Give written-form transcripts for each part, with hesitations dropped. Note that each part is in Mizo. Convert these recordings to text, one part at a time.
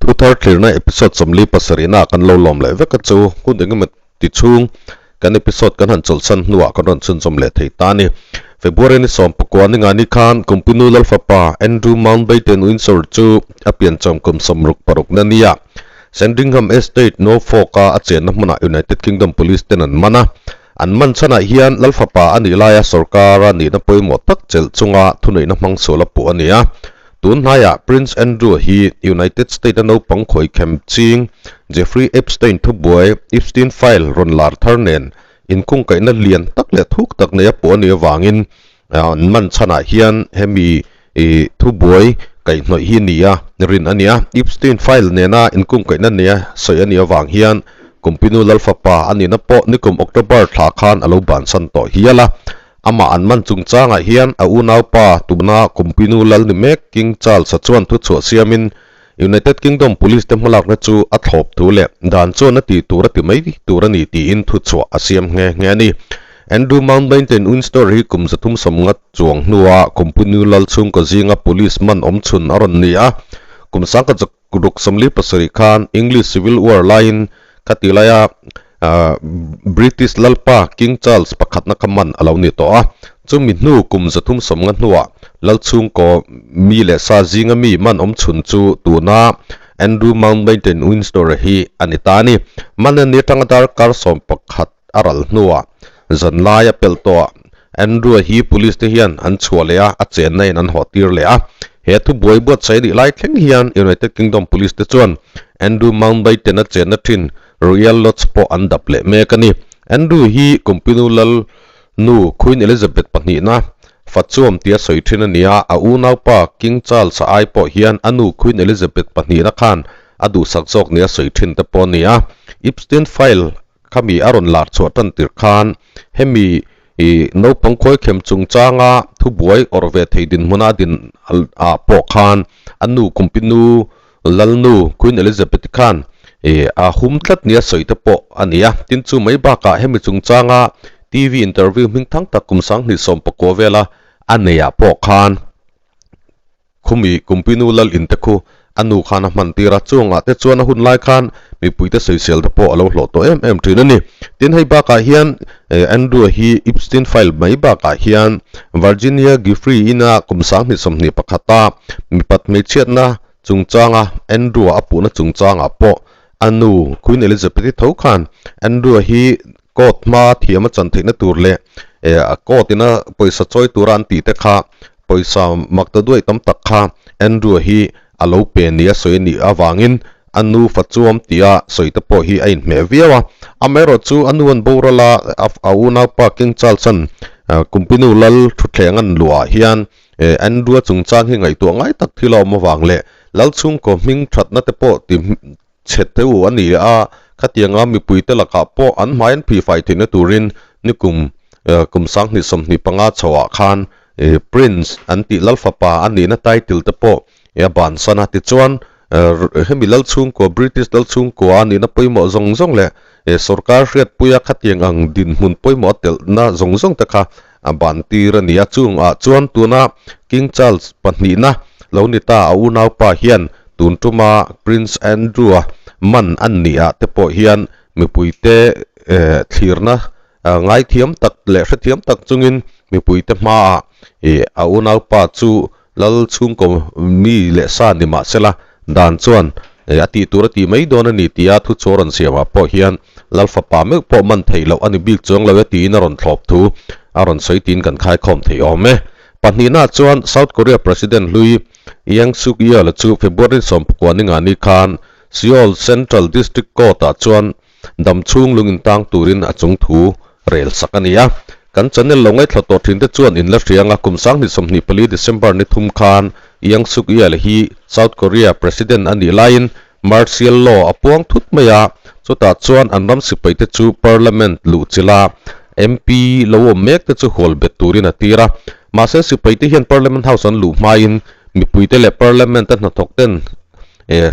Thu thar thlirna episode 47 na kan lo lawm leh vek a chu hun engemaw ti chhung kan episode kan han chawlhsan hnuah kan rawn chhunzawm leh thei ta a ni. February ni 19 ni ngani khan Kumpinu Lalfapa Andrew Mountbatten Windsor chu a pianchawm kum 66 na nia Sandringham Estate, Norfolk-a a chenna hmunah United Kingdom Police ten an man a. An man chhanah hian Lalfapa a nih laia sorkara nihna pawimawh tak chelh chunga thuneihna hmang sual a puh a ni a. Tun hnaiah Prince Andrew hi United State-a naupang khawikhem ching Jeffrey Epstein thubuai Epstein File rawn lar thar nen inkungkaihna lian tak leh thuk tak nei a puh a nih avangin an man chhanah hian hemi thubuai kaihhnawih hi nia rin a ni a. Epstein File nena inkungkaihna nia sawi a nih avang hian Kumpinu Lalfapa a nihna pawh nikum October thla khan a lo bansan tawh hial a. Amah an man chungchangah hian a unaupa tuna Kumpinu lal ni mek King Charles-a chuan thuchhuah siamin United Kingdom Police te hmalakna chu a thlawp thu leh dan chuan a tih tur a ti mai tur a ni tiin thuchhuah a siam nghe nghe a ni. Andrew Mountbatten Windsor hi kum 350 chuang hnua Kumpinu lal chhungkaw zinga police man awm chhun a rawn ni a. Kum 1947 khan English Civil War laiin khati laia British lalpa King Charles pakhatna kha man a lo ni tawh a. Chumi hnu kum 350 hnuah lal chhungkaw mi leh sa zinga mi man awm chhun chu tuna Andrew Mountbatten Windsor hi a ni ta a ni. Man a ni atanga darkar 11 a ral hnuah zan lai a pelh tawh a, Andrew-a hi police te hian an chhuah leh a, a chenna in an hawh tir leh a. He thubuai buatsaih a nih lai thleng hian United Kingdom Police te chuan Andrew Mountbatten-a chenna thin Royal Lodge pawh an dap leh mek a ni. Andrew hi Kumpinu lal nu Queen Elizabeth pahnihna fachuam tia sawi thin a ni a, a unaupa King Charles-a ai pawh hian a nu Queen Elizabeth pahnihna khan a duhsak zawk nia sawi thin te pawh a ni a. Epstein file Khami a rawn lar chhuah tan tirh khan hemi i naupang khawikhem chungchanga thubuai awrh ve thei dinhmuna a din ah pawh khan a nu Kumpinu Lalnu Queen Elizabeth khan i a hum tlat nia sawi te pawh a ni a. Tin chu mai bakah hemi chungchanga TV interview hming thang tak kum 2019 vela a nei ah pawh khan Khumi Kumpinu lal in te khu a nu khan a hman tir a, chungah te chuan a hun lai khan mipui te sawisel te pawh a lo hlawh tawh em em thin a ni. Tin hei bakah hian Andrew-a hi Epstein file mai bakah hian Virginia Giuffre ina kum 2021 a mipat hmeichhiatna chungchanga Andrew-a a puhna chungchangah pawh a nu Queen Elizabeth-i tho khan Andrew-a hi court hma thiam a chan theihna tur leh court ina pawisa chawi tura an tih te kha pawisa mak ta duai tam tak kha Andrew-a hi a lo pe ni a sawi a nih avangin a nu fa chuam tia sawi te pawh hi a inhmeh viau a. Amaherawh chu a nu an boral a, a unaupa King Charles-a'n Kumpinu lal thutthleng an luah ah hian Andrew-a chungchang hi ngaihtuah ngai tak thil a awm avang leh lal chhungkaw hming thatna te pawh ti chhe teu a ni a, khatianga mipuite lakah pawh an hmai an phihfai theihna turin nikum kum 2025 chhoah khan Prince an tih Lalfapa a nihna title te pawh a bansan a. Tichuan, hemi lal chhungkua, British lal chhungkua a nihna pawimawh zawng zawng leh sorkar hriatpuia khatiang ang dinhmun pawimawh a telhna zawng zawng te kha a ban tir a ni a. Chungah chuan tuna King Charles pahnihna lo ni ta a unaupa hian tun tuma Prince Andrew-a man an nih ah te pawh hian mipuite thlirna ngaithiam tak leh hrethiam tak chungin mipuite hmaah a unaupa chu lal chhungkaw mi leh sa ni mahsela dan chuan a tih tur a tih mai dawn a ni tia thuchhuah rawn siamah pawh hian lal fapa meuh pawh man theih loh a ni bik chuang lo e tiin a rawn thlawp thu a rawn sawi tiin kan khaikhawm thei awm e. Pahnihnaah chuan South Korea President hlui Yang Suk Yeol chu February 19 ni ngani khan Seoul Central District Court-ah chuan dam chhung lung intang turin a chung thu rel sak a ni a. Kan channel lo ngaithla tawh thin te chuan in la hriang a, kum 2024 December ni thum khan Yang Suk Yeol hi South Korea President a nih laiin Martial Law a puang thut mai a, chutah chuan an ram sipai te chu Parliament luh chilh a, MP lo awm mek te chu hual bet turin a tir a. Mahse sipai te hian Parliament House an luh hmain mipui te leh Parliament a hnathawk ten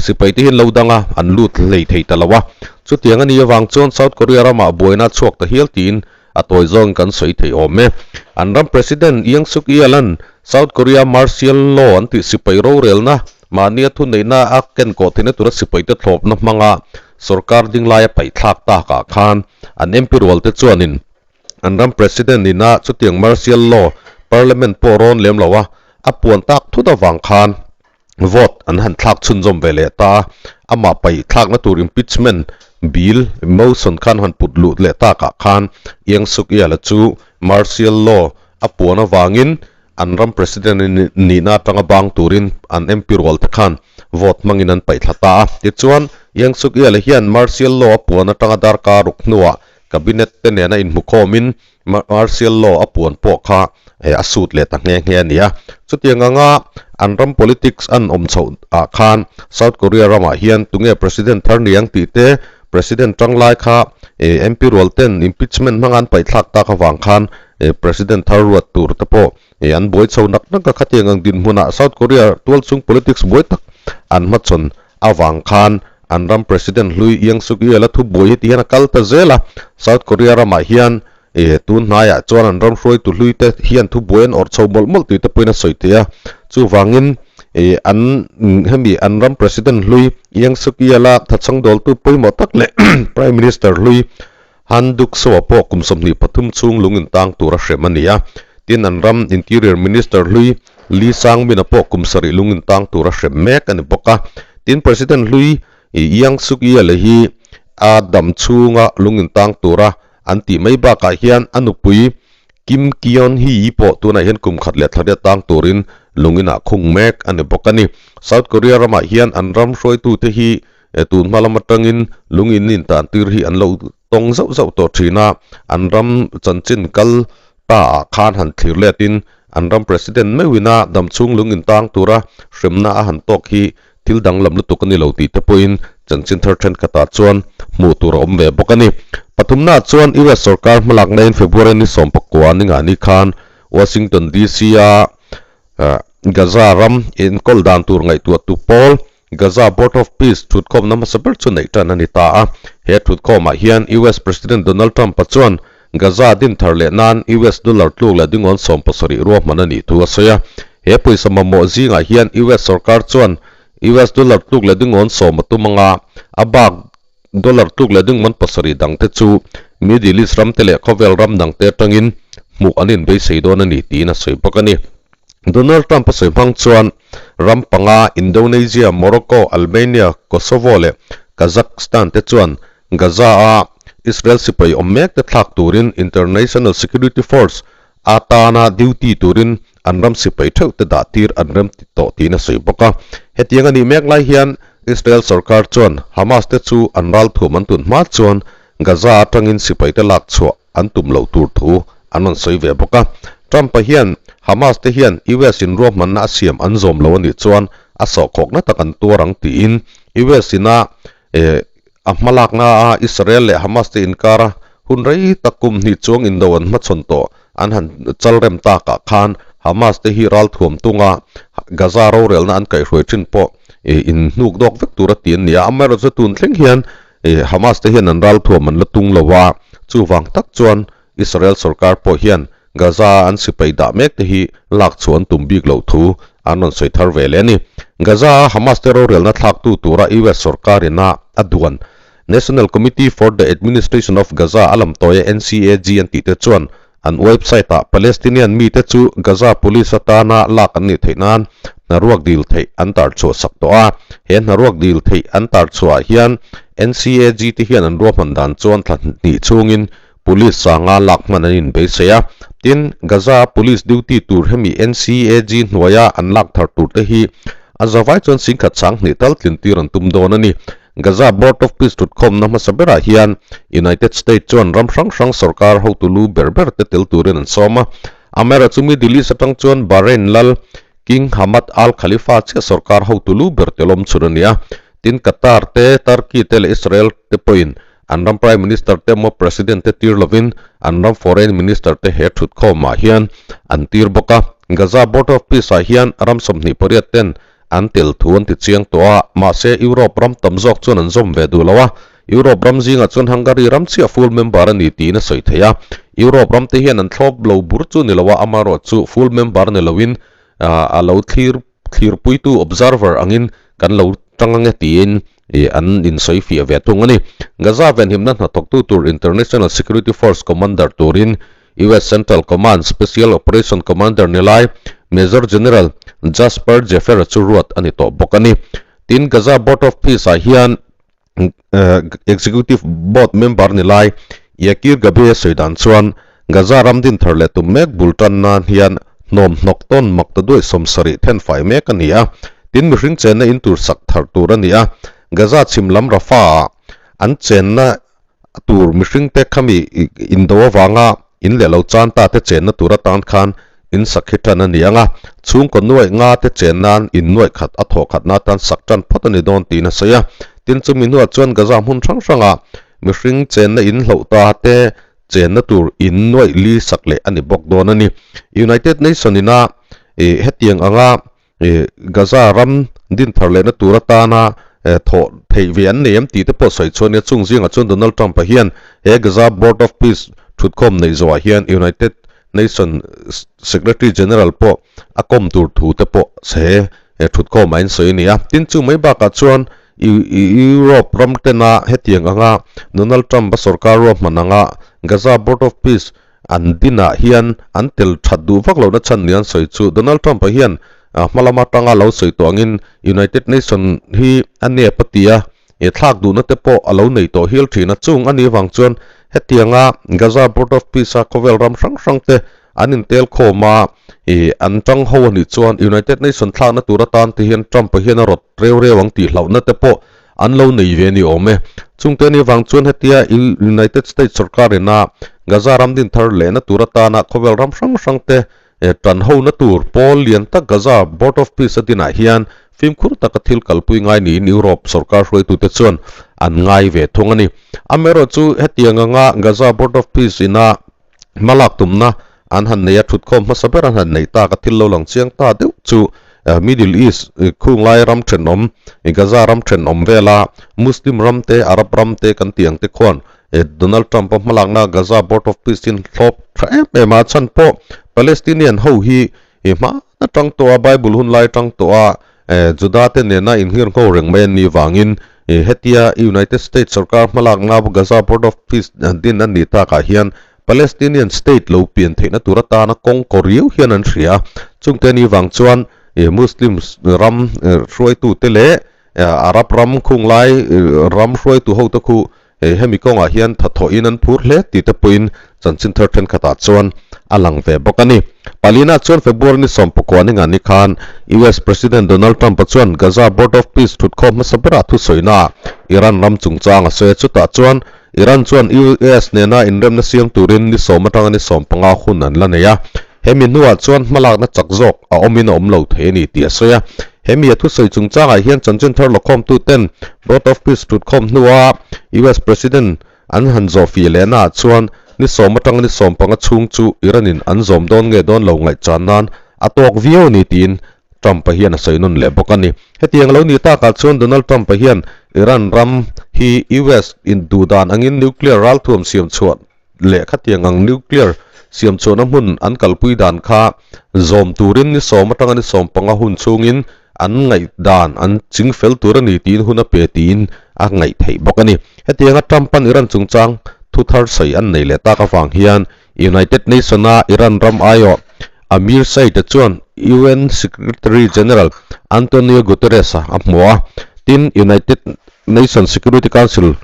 sipai te hian lo dang a, an lut hlei thei ta lo a. Chutiang a nih avang chuan South Korea ramah buaina a chhuak ta hial tiin a tawi zawngin kan sawi thei awm e. An ram President Yoon Suk Yeol-a'n South Korea Martial Law an tih sipai rorelna Mahnia thuneihna a ken kawh theihna tura sipaite thlawpna hmanga sorkar dinglai a paihthlak takah khan an MP rualte chuanin an ram President ina chutiang martial law parliament pawh rawn lem lo a, a puan tak thut avang khan vote an han thlak chhunzawm ve leh ta a, amah paihthlakna tur impeachment bill motion khan han put luh leh takah khan Yoon Suk Yeol-a chu martial law a puan avangin An ram President nihna atanga bang turin an MP rual te khan vote hmangin an paih thla ta a. Tichuan, Yoon Suk Yeol hian martial law a puan atanga darkar ruk hnuah Cabinet te nena inhmukhawmin martial law a puan pawh kha a sut leh ta nghe nghe a ni a. Chutiang anga an ram politics an awm chhoh ah khan South Korea ramah hian tunge President thar ni ang tih te, President tanglai kha MP rual ten impeachment hmanga an paihthlak tak avang khan President thar ruat tur te pawh an buai chho nak nak a, khatiang ang dinhmunah South Korea tualchhung politics buai tak an hmachhawn avang khan an ram President hlui Yoon Suk Yeol a thubuai heti hian a kal ta zel a, South Korea ramah hian tun hnaiah chuan an ram hruaitu hlui te hian thubuai an awrh chho mawlh mawlh tih te pawhin a sawi thei a, chuvangin an hemi an ram President hlui Yoon Suk Yeol a thachhang dawltu pawimawh tak leh Prime Minister hlui Han Duk Soa pawh kum 23 chhung lung intang tur a hrem a ni a, tin an ram Interior Minister hlui Lee Sang-min-a pawh kum 7 lung intang tur a hrem mek a ni bawk a. Tin President hlui Yoon Suk Yeol hi a dam chhunga lung intang tura an tih mai bakah hian a nupui Kim Keon Hee pawh tunah hian kum khat leh thla riat tang turin lung inah khung mek a ni bawk a ni. South Korea ramah hian an ram hruaitute hi E tun hma lam atangin lung in intan tir hi an lo tawng zauh zauh tawh thin a, an ram chanchin kal ta ah khan han thlir let in an ram President meuhin a damchhung lung intang tura hremna a han tawk hi thil danglam lutuk a ni lo tih te pawhin chanchin thar thenkhatah chuan hmuh tur a awm ve bawk a ni. Pathumna ah chuan US sorkar hmalakna in February ni 19 ni ngah ni khan Washington DC a Gaza ram enkawl dan tur ngaihtuahtu pawl Gaza Board of Peace thutkhawmna hmasa ber chu neih tan a ni ta a. He thutkhawmah hian US President Donald Trump-a chuan Gaza din thar leh nan US dollar tluk leh dingawn 70 ruahman a nih thu a sawi a. He pawisa mamawh zingah hian US sorkar chuan US dollar tluk leh dingawn 10 a tum anga a bak dollar tluk leh dingman 7 dangte chu Middle East ramte leh khawvel ram dangte atangin hmuh an inbeisei dawn a ni tiin a sawi bawk a ni. Donald Trump a sawi hmang chuan ram panga Indonesia, Morocco, Albania, Kosovo leh Kazakhstan te chuan Gaza-a Israel sipai awm mek te thlak turin International Security Force atana duty turin an ram sipai theuh te dah tir an rem ti tawh tiin a sawi bawk a. Hetiang a nih mek lai hian Israel sorkar chuan Hamas te chu an ralthuam an tun hma chuan Gaza atangin sipai te lak chhuah an tum loh tur thu an rawn sawi ve bawk a. Trump-a hian Hamas te hian US in ruahmanna a siam an zawm lo a nih chuan a sawhkhawkna tak an tuar ang tiin US ina a hmalakna a Israel leh Hamas te inkara hun rei tak kum hnih chuang indo an hmachhawn tawh an han chal rem takah khan Hamas te hi ralthuam tunga Gaza rorelna an kaihhruai thin pawh in hnuk dawk vek tur a ti an ni a. Amaherawhchu tun thleng hian Hamas te hian an ralthuam an la tung lo a, chuvang tak chuan Israel sorkar pawh hian Gaza-a an sipai dah mek te hi lak chhuah an tum bik loh thu an rawn sawi thar ve leh a ni. Gaza-a Hamas te rorelna thlaktu tura US sorkarin a a duan National Committee for the Administration of Gaza a lamtawia NCAG an tih te chuan an website-ah Palestinian mite chu Gaza police atana lak an nih theih nan hnaruak dil theih an tar chhuah sak tawh a. He hnaruak dil theih an tar chhuahah hian NCAG te hian an ruahman dan chuan thla hnih chhungin police sanga lak hman an inbeisei a. Tin, Gaza police duty tur hemi NCAG hnuaia an lak thar tur te hi a zavai chuan singkhat sang hnih tal tlin tir an tum dawn a ni. Gaza Board of Peace thutkhawmna hmasa berah hian United States chuan ram hrang hrang sorkar hotu lu ber ber te tel turin an sawm a. Amaherawhchu chu Middle East atang chuan Bahrain lal King Hamad Al Khalifa chiah sorkar hotu lu ber tel awm chhun a ni a. Tin, Qatar te, Turkey te leh Israel te pawhin an ram Prime Minister te emaw President te tir lovin an ram Foreign Minister te he thutkhawmah hian an tir bawk a. Gaza Board of Peace ah hian ram 28 ten An tel thu an ti chiang tawh a, mahse Europe ram tam zawk chuan an zawm ve duh lo a, Europe ram zingah chuan Hungary ram chiah full member a ni tiin a sawi thei a. Europe ram te hian an thlawp lo bur chu ni lo a, amaherawh chu full member ni loin a lo thlir thlirpuitu, observer, angin kan lo tang ange tiin an insawi fiah ve thung a ni. Gaza venhimna hnathawktu tur International Security Force Commander turin US Central Command Special Operation Commander ni lai Major General Jasper Jeffer chu ruat a ni tawh bawk a ni. Tin, Gaza Board of Peace ah hian Executive Board member ni lai Yakir Gabe sawi dan chuan Gaza ram din thar leh tum mek bul tan nan hian hnawm hnawk tawn mak ta duai 70 then fai mek a ni a, tin mihring chenna in tur sak thar tur a ni a. Gaza chhim lam Rafah ah an chenna tur mihring te khami indo avanga in leh lo chan ta te chenna tur atan khan in sak hi tan a ni ang a, chhungkaw nuaih nga te chen nan in nuaih khat a thawh khatna atan sak tan phawt a ni dawn tiin a sawi a. Tin, chumi hnuah chuan Gaza hmun hrang hrangah mihring chenna in hloh ta te chenna tur in nuaih li sak leh a ni bawk dawn a ni. United Nation ina hetiang anga Gaza ram din thar lehna tur atana thawh theih ve an nei em tih te pawh sawi chhuah a nia. Chung zingah chuan Donald Trump-a hian he Gaza Board of Peace thutkhawm neih zawhah hian United Nation Secretary General pawh a kawm tur thu te pawh he thutkhawmah a insawi a ni a. Tin, chu mai bakah chuan Europe ram tena hetiang anga Donald Trump-a sorkar ruahman anga Gaza Board of Peace An dinah hian an tel that duh vak lohna chhan ni an sawi chu Donald Trump-a hian hma lama tanga lo sawi tawh angin United Nation hi a nep a ti a, thlak duhna te pawh a lo nei tawh hial thin a. Chung a nih vang chuan hetianga Gaza Board of Peace-a khawvel ram hrang hrang te an intel khawm a, an tang ho a nih chuan United Nation thlakna tur atan te hian Trump-a hian a rawt reu reu ang tih hlauhna te pawh An lo nei ve ni awm e. Chungte ni vang chuan hetia United States sorkar ina Gaza ram din thar lehna tur atana khawvel ram hrang hrang te tan hona tur pawl lian tak Gaza Board of Peace a dinah hian fimkhur taka thil kalpui ngai niin Europe sorkar hruaitute chuan an ngai ve thung a ni. Amaherawhchu hetiang anga Gaza Board of Peace ina hmalak tumna an han nei a, thutkhawm hmasa ber an han neih tak a, thil lo lang chiang ta deuh chu Middle East khunglai ram thenawm, Gaza ram thenawm vela Muslim ram te, Arab ram te kan tih ang te khuan Donald Trump a hmalakna Gaza Board of Peace in thlawp tha em em a, chhan pawh Palestinian ho hi hma atang tawh a, Bible hun lai atang tawh a Juda te nena inhirngho reng mai an nih vangin hetia United States sorkar hmalakna Gaza Board of Peace din an nih takah hian Palestinian state lo pian theihna tur atana kawng kaw riau hian an hria a. Chungte ni vang chuan Muslim ram hruaitute leh Arab ram khunglai ram hruaitu hote khu Hemi kawngah hian thathawhin an phur hle tih te pawhin chanchin thar thenkhatah chuan a lang ve bawk a ni. Palina chuan February ni 19 ni ngani khan US President Donald Trump-a chuan Gaza Board of Peace thutkhawm hmasa berah thusawiinaah Iran ram chungchang a sawi a, chutah chuan Iran chuan US nena inremna siam turin ni 10 atanga ni 15 hun an la nei a. Hemi hnuah chuan hmalakna chak zawk a awmin a awm lo thei a ni tih a sawi a. Hemi a thusawi chungchangah hian chanchin thar lawkhawmtu ten Board of Peace thutkhawm hnua US President an han zawh fih lehnaah chuan ni 10 atanga ni 15 chhung chu Iran in an zawm dawn nge dawn lo ngaihchan nan a tawk viau a ni tiin Trump-a hian a sawi nawn leh bawk a ni. Hetiang lo ni takah chuan Donald Trump-a hian Iran ram hi US in duhdan angin nuclear ralthuam siam chhuah leh khatiang ang nuclear siam chhuahna hmun an kalpui dan kha zawm turin ni 10 atanga ni 15 hun chhungin an ngaihdan an ching fel tur a ni tiin hun a pe tiin a ngaih theih bawk a ni. Hetianga Trump-a'n Iran chungchang thu thar sawi an nei leh tak avang hian United Nation-a Iran ram aiawh Amir Said-a chuan UN Secretary General Antonio Guterres-a a hmu a, tin United Nations Security Council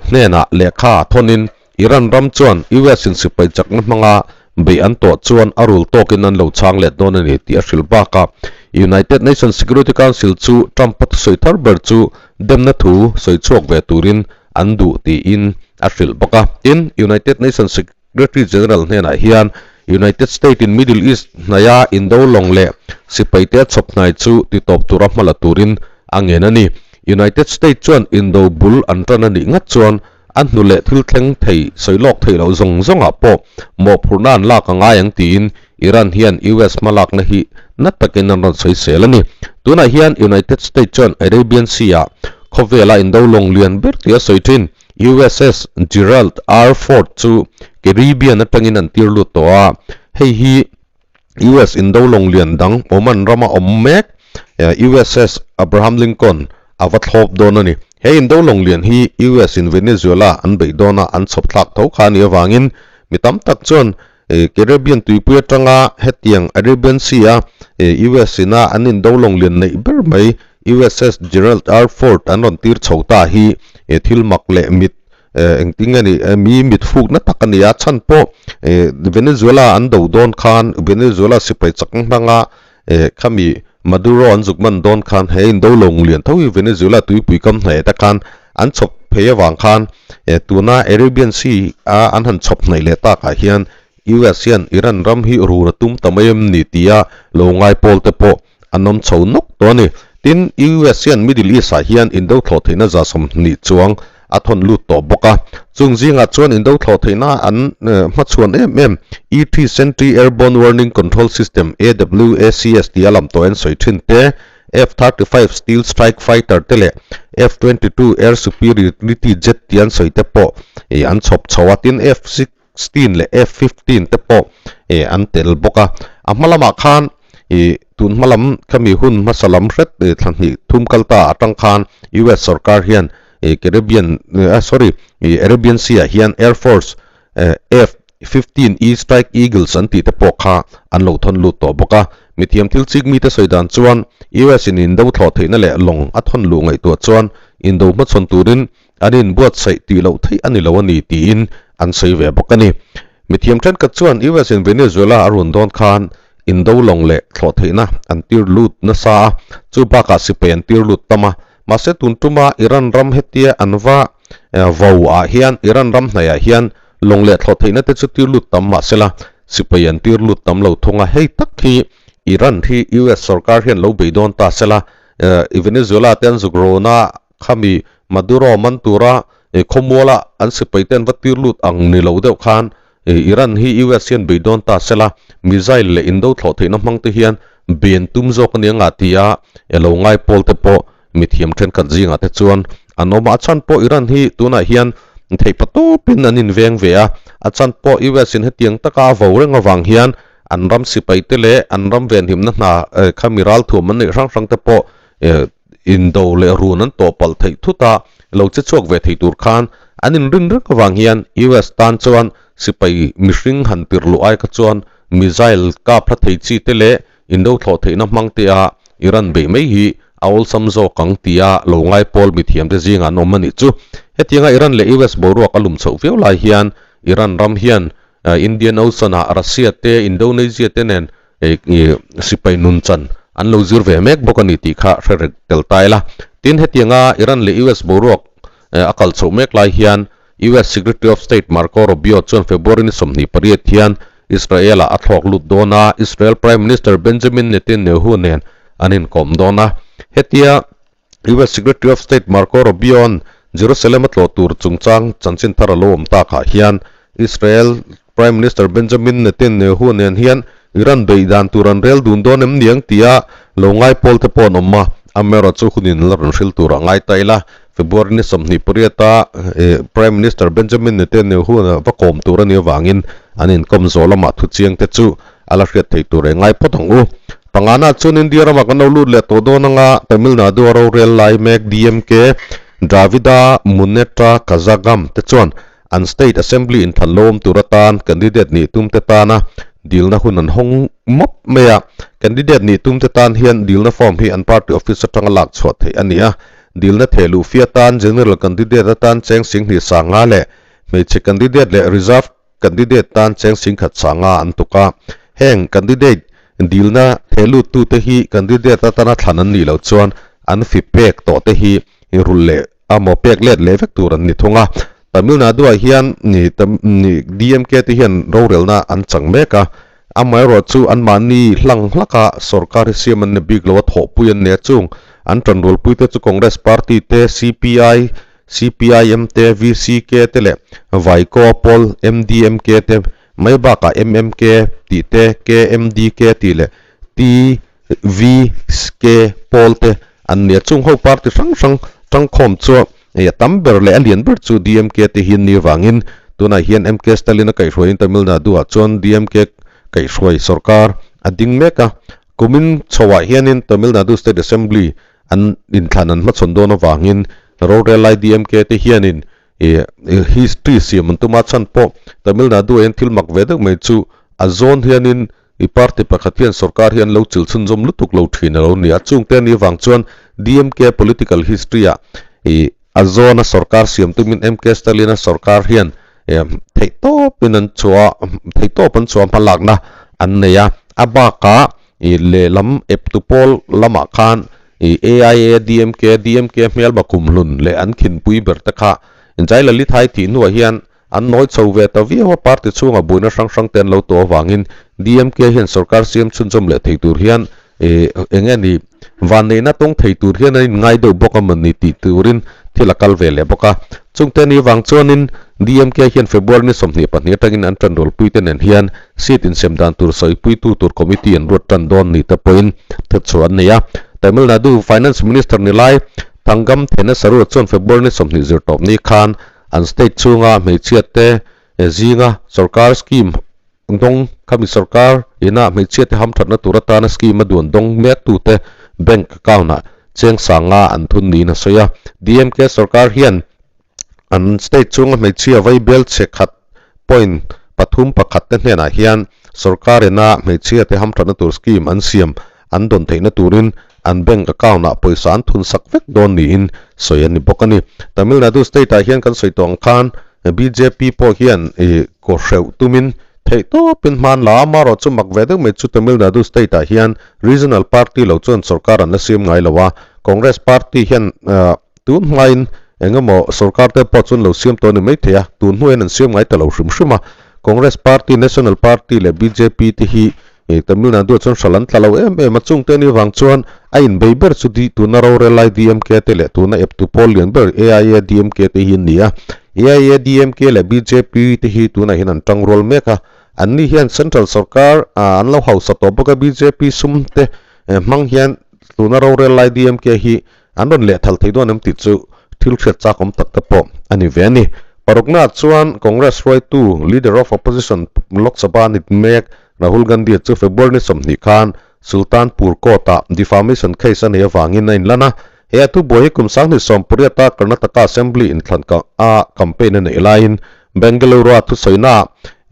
hnenah lehkha a thawnin Iran ram chuan US in sipai chakna hmanga beih an tawh chuan a rul tawkin an lo chhang let dawn a ni tih a hrilh bakah United Nations Security Council chu Trump-a thusawi thar ber chu demna thu sawi chhuak ve turin an duh tiin a hrilh bawk a. Tin, United Nations Secretary General hnenah hian United State in Middle East hnaia indo lawng leh sipaite a chhawp hnai chu titawp tura hma la turin a ngen a ni. United State chuan indo bul an tan a nih ngat chuan a hnu leh thil thleng thei sawi lawk theih loh zawng zawngah pawh mawhphurhna an lak a ngai ang tiin Iran hian US hmalakna hi na takin an rawn sawi sel a ni. Tunah hian United State chuan Arabian Sea-ah khawvela indo lawng lian ber tih a sawi thin. USS Gerald R. Ford chu Caribbean atangin an tir lut tawh a, hei hi US indo lawng lian dang Oman rama awm mek. USS Abraham Lincoln a va thlawp dawn a ni. He indo lawng lian hi US in Venezuela an beih dawna an chhawp thlak tho kha a nih avangin mi tam tak chuan Caribbean tuipui atanga hetiang Arabian Sea a US ina an indo lawng lian neih ber mai USS Gerald R. Ford an rawn tir chho ta hi thil mak leh mit Engtin nge ni, mi mit fukna tak a ni a, chhan pawh Venezuela an do dawn khan Venezuela sipai chak hnanga khami Maduro an zuk man dawn khan he indo lo nglian tho hi Venezuela tuipui kam hnaih te khan an chhawp phei avang khan tuna Arabian Sea a an han chhawp hnaih leh takah hian US hian Iran ram hi run a tum ta mai em ni tia lo ngai pawl te pawh an awm chho nawk tawh a ni. Tin, US hian Middle East-ah hian indo thlawh theihna 120 chuang a thawn lut tawh bawk a. Chung zingah chuan indo thlawh theihna an hmachhuan em em ET Sentry Airborne Warning Control System, AWACS, tia lam tawh an sawi thin te, F-35 Steel Strike Fighter te leh F-22 Air Superiority Jet tia an sawi te pawh an chhawp chho a. Tin, F-6 Sixteen leh F 15 te pawh eh an tel bawk a. A hma lamah khan ih tun hma lam khami hun hmasa lam hret ih thla hnih thum kal ta atang khan US sorkar hian ih Caribbean eh sorry ih Arabian Sea ah hian Air Force eh F 15 E Strike Eagles an tih te pawh kha an lo thawn lut tawh bawk a. Mithiam thil chik mite sawi dan chuan US in indo thlawh theihna leh lawng a thawn luh ngaihtuah chuan indo hmachhawn turin An inbuatsaih tih loh theih a ni lo a ni tiin an sawi ve bawk a ni. Mithiam thenkhat chuan US in Venezuela a run dawn khan indo lawng leh thlawh theihna an tir lut nasa a, chu bakah sipai an tir lut tam a. Mahse tun tuma Iran ram hetia an va vo ah hian Iran ram hnaihah hian lawng leh thlawh theihna te chu tir lut tam mahsela sipai an tir lut tam lo thung a. Hei tak hi Iran hi US sorkar hian lo bei dawn ta sela Venezuela te an zuk rawn a, Khami Maduro man tura khawmuala an sipai te an va tir lut ang ni lo deuh khan Iran hi US hian bei dawn ta sela, missile leh indo thlawh theihna hmang te hian ben tum zawk a nia nga tia lo ngai pawl te pawh mithiam thenkhat zingah te chuan an awm a. A chhan pawh Iran hi tunah hian theihpa tawpin an inveng ve a, a chhan pawh US in hetiang taka a vo reng avang hian an ram sipai te leh an ram venhimna hna khami ralthuam an neih hrang hrang te pawh Indo leh run an tawh palh theih thut a, lo che chhuak ve thei tur khan an inrin reng avang hian US tan chuan sipai mihring han tirh luh ai kha chuan missile kap hla thei chi te leh indo thlawh theihna hmang te a Iran beih mai hi a awlsam zawk ang tia lo ngai pawl mithiam te zingah an awm a nih chu. Hetianga Iran leh US boruak a lum chhoh viau lai hian Iran ram hian Indian Ocean ah Russia te Indonesia te nen Sipai nun chan an lo zir ve mek bawk a ni tih kha hre reng tel ta ila. Tin, hetianga Iran leh US boruak a kal chhoh mek lai hian US Secretary of State Marco Rubio chuan February ni 28 hian Israel-ah a thlawk lut dawn a, Israel Prime Minister Benjamin Netanyahu nen an inkawm dawn a. Hetia US Secretary of State Marco Rubio-a'n Jerusalem a tlawh tur chungchang chanchin thar a lo awm takah hian Israel Prime Minister Benjamin Netanyahu nen hian Iran beih dan tur an rel dun dawn em niang tia lo ngai pawl te pawh an awm a, amaherawhchu hunin la rawn hril tur a ngai ta ila. February ni 28-a Prime Minister Benjamin Netanyahu va kawm tur a nih avangin an inkawm zawh lamah thuchiang te chu a la hriat thei tur e ngai phawt ang u. Pangana chuan India ramah kan lo lut leh tawh dawn anga Tamil Nadu a rorel lai mek DMK, Dravida Munnetra Kazhagam te chuan an State Assembly inthlan lo awm tur atan candidate nih tum te tana dilna hun an hawng mawp mai a. Candidate nih tum te tan hian dilna form hi an party office atanga lak chhuah theih a ni a. Dilna theh luh fee atan General candidate atan cheng 10,000 sanga leh hmeichhe candidate leh reserved Candidate tan cheng 10,000 sanga an tuk a, heng candidate dilna thehluttute hi candidate atana thlan an nih loh chuan an fi pek tawh te hi rulh leh a maw pek let leh vek tur an ni thung a. Tamil Nadu-ah hian DMK te hian rorelna an chang mek a, amaherawhchu anmahni hlang hlaka sorkar hi siam an ni bik lo a, thawhpui an nia chung an tanrualpuite chu Congress party te, CPI, CPIM te, VCK te leh Vaikoa pawl MDMK te mai bakah MMK tih te, KMDK tih leh TVK pawl te an nia. Chung ho party hrang hrang tangkhawm chu hei a tam ber leh a lian ber chu DMK te hi an nih avangin tunah hian MK Stalin a kaihhruaiin Tamil Nadu ah chuan DMK kaihhruai sorkar a ding mek a. Kumin chhoah hianin Tamil Nadu State Assembly an inthlan an hmachhawn dawn avangin rorel lai DMK te hianin history siam an tum a, chhan pawh Tamil Nadu ah hian thil mak ve deuh mai chu a zawn hianin i party pakhat hian sorkar hi an lo chil chhunzawm lutuk lo thin a lo ni a, chungte a nih avang chuan DMK political history ah i a zawna sorkar siam tumin MK Stalin-a sorkar hian theihtawpin an chhuah theihtawp an chhuah hmalakna an nei a, a bakah i lehlam eptu pawl lamah khan i AIADMK, DMK hmelma kumhlun leh an khinpui ber te kha Jayalalithaa thih hnuah hian an nawi chho ve ta viau a, party chhunga buaina hrang hrang te an lo tawh avangin DMK hian sorkar siam chhunzawm leh thei tur hian eng nge ni vanneihna tawng thei tur hian an inngai deuh bawk a mawni tih turin thil a kal ve leh bawk a. Chungte ni vang chuanin DMK hian February ni 22 atangin an tanrualpui te nen hian seat insem dan tur sawipuitu tur committee an ruat tan dawn ni te pawhin thutchhuah an nei a. Tamil Nadu Finance Minister ni lai Thangam Thenasaru chuan February ni 20 zirtawp ni khan an state chhunga hmeichhia te zinga sorkar scheme dawng khami sorkar ina hmeichhia te hamthatna tur atana scheme a duan dawng mek tute bank account ah cheng sanga an thun niin a sawi a. DMK sorkar hian an state chhunga hmeichhia vai bel chhe khat point pathum pakhat te hnenah hian sorkar ina hmeichhia te hamthatna tur scheme an siam an dawn theihna turin an bank account ah pawisa an thun sak vek dawn niin sawi a ni bawk a ni. Tamil Nadu state ah hian kan sawi tawh ang khan bjp pawh hian ih kaw hreuh tumin theih tawpin hman la a, amaherawh chu mak ve deuh mai chu Tamil Nadu state ah hian regional party lo chuan sorkar an la siam ngai lo a, Congress party hian tun hmain eng emaw sorkar te pawh chuan lo siam tawh a ni maithei a, tun hnuaiin an siam ngai ta lo hrim hrim a, Congress party, National party leh bjp te hi Tamil Nadu ah chuan hral an tla lo em em a, chungte ni vang chuan a inbei ber chu di tuna rorel lai DMK te leh tuna eptu pawl lian ber AIADMK te hi an ni a. AIADMK leh bjp te hi tunah hian an tang rual mek a, anni hian central sorkar an lo hausa tawh bawk a, bjp sum te hmang hian tuna rorel lai DMK hi an rawn lehthal thei dawn em tih chu thil hriat chak awm tak te pawh a ni ve a ni. Paruknaah chuan Congress hruaitu, Leader of Opposition, Lok Sabha ni mek Rahul Gandhi chu February ni 20 khan Sultanpur Court-ah defamation case a nei avangin a inlan a. He a thubuai hi kum 2018-a Karnataka Assembly inthlan a campaign a neih laiin Bengaluru-a thusawiinaah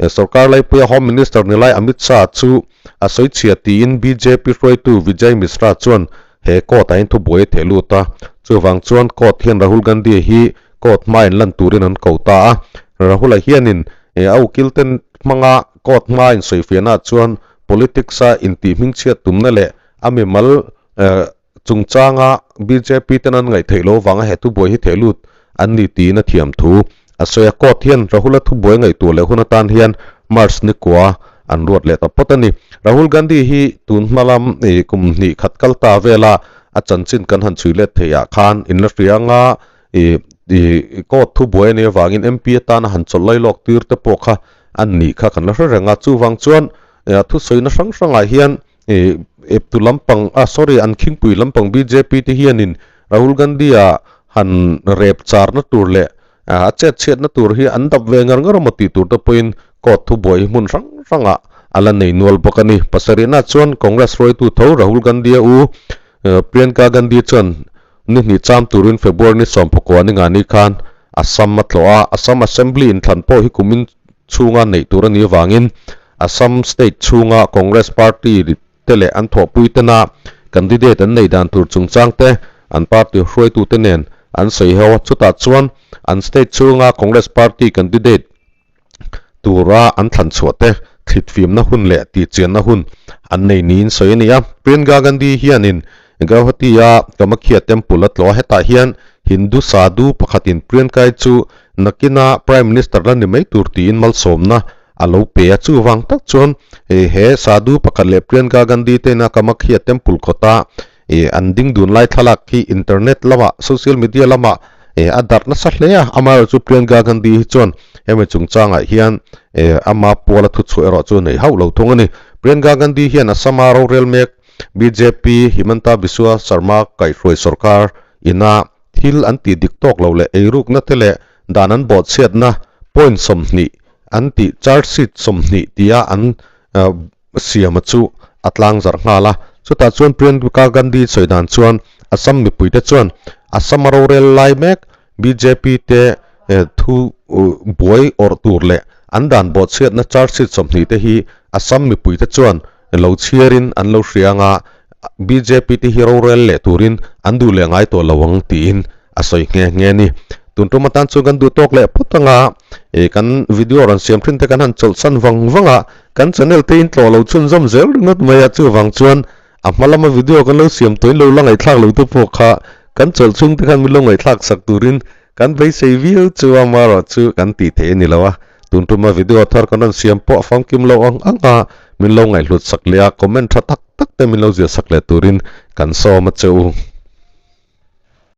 sorkar laipuia Home Minister ni lai Amit Shah chu a sawichhia tiin bjp hruaitu Vijay Mishra chuan he court ah hian thubuai a theh lut a, chuvang chuan court hian Rahul Gandhi hi court hma in lan turin an ko ta a, Rahul-a hianin a ukil ten hmanga court hma in sawifiahna ah chuan politics a intih hmingchhiat tumna leh a mimal chungchanga bjp ten an ngaihtheih loh avanga he thubuai hi theh lut an ni tiin a thiam thu a sawi a. Court hian Rahul-a thubuai ngaihtuah leh hun atan hian March ni kua an ruat leh ta phawt a ni. Rahul Gandhi hi tun hma lam kum hnih khat kal ta vela a chanchin kan han chhui let theih ah khan in la hria anga court thubuai a nih avangin MP atana han chawlh lai lawk tir te pawh kha an nih kha kan la hre reng a. Chuvang chuan thusawina hrang hrangah hian eptu lampang ah sorry an khingpui lampang bjp te hianin Rahul Gandhi a han rep charna tur leh a chet chhiatna tur hi an dap ve ngar ngar emaw tih tur te pawhin court thubuai hi hmun hrang hrangah a la nei nual bawk a ni. Pasarihna chuan Congress hruaitu tho Rahul Gandhi a u Priyanka Gandhi chuan ni hnih cham turin February ni 19 ni ngani khan Assam a tlawh a, Assam Assembly inthlan pawh hi kumin chhunga neih tur a nih avangin Assam state chhunga Congress party te leh an thawhpui tena candidate an nei dan tur chungchang te an party hruaitute nen an sawi ho a, chutah chuan an state chhunga Congress party candidate tura an thlan chhuah te thlitfimna hun leh tihchianna hun an nei niin sawi a ni a. Priyanka Gandhi hianin Guwahati-a Kamakhya Temple a tlawh a, hetah hian Hindu sadhu pakhatin Priyanka-i chu nakina Prime Minister la ni mai tur tiin malsawmna a lo pe a, chuvang tak chuan he sadhu pakhat leh Priyanka Gandhi te ina Kamakhya Temple kawta an ding dun lai thlalak hi internet lamah, social media lamah a darh nasa hle a, amaherawhchu Priyanka Gandhi hi chuan hemi chungchangah hian ama puala thuchhuah erawh chu nei hauh lo thung a ni. Priyanka Gandhi hian Assam-a rorel mek bjp Himanta Biswa Sarma kaihhruai sorkar ina thil an tih dik tawk lo leh eirukna te leh dan an bawhchhiatna point 20 an tih charge sheet 20 tia an siama chu a tlang zarh nghal a. Chutah chuan Priyanka Gandhi sawi dan chuan Assam mipuite chuan Assam a rorel lai mek bjp te thu buai awrh tur leh an dan bawhchhiatna charge sheet 20 te hi Assam mipuite chuan lo chhiarin an lo hria anga bjp te hi rorel leh turin an duh leh ngai tawh lo ang tiin a sawi nghe nghe a ni. Tun tum atan chuan kan duh tawk leh phawt anga kan video rawn siam thin te kan han chawlhsan vang vang a, kan channel te in tlawh lo chhunzawm zel ringawt mai a, chuvang chuan a hma lama video kan lo siam tawhin lo la ngaihthlak lo te pawh kha kan chawlh chhung te khan min lo ngaihthlak sak turin kan beisei viau chu a, amaherawh chu kan tih theih a ni lo a, tun tuma video thar kan rawn siam pawh a famkim lo ang ang a, min lo ngaihhlut sak leh a, comment tha tak tak te min lo ziah sak leh turin kan sawm a che u.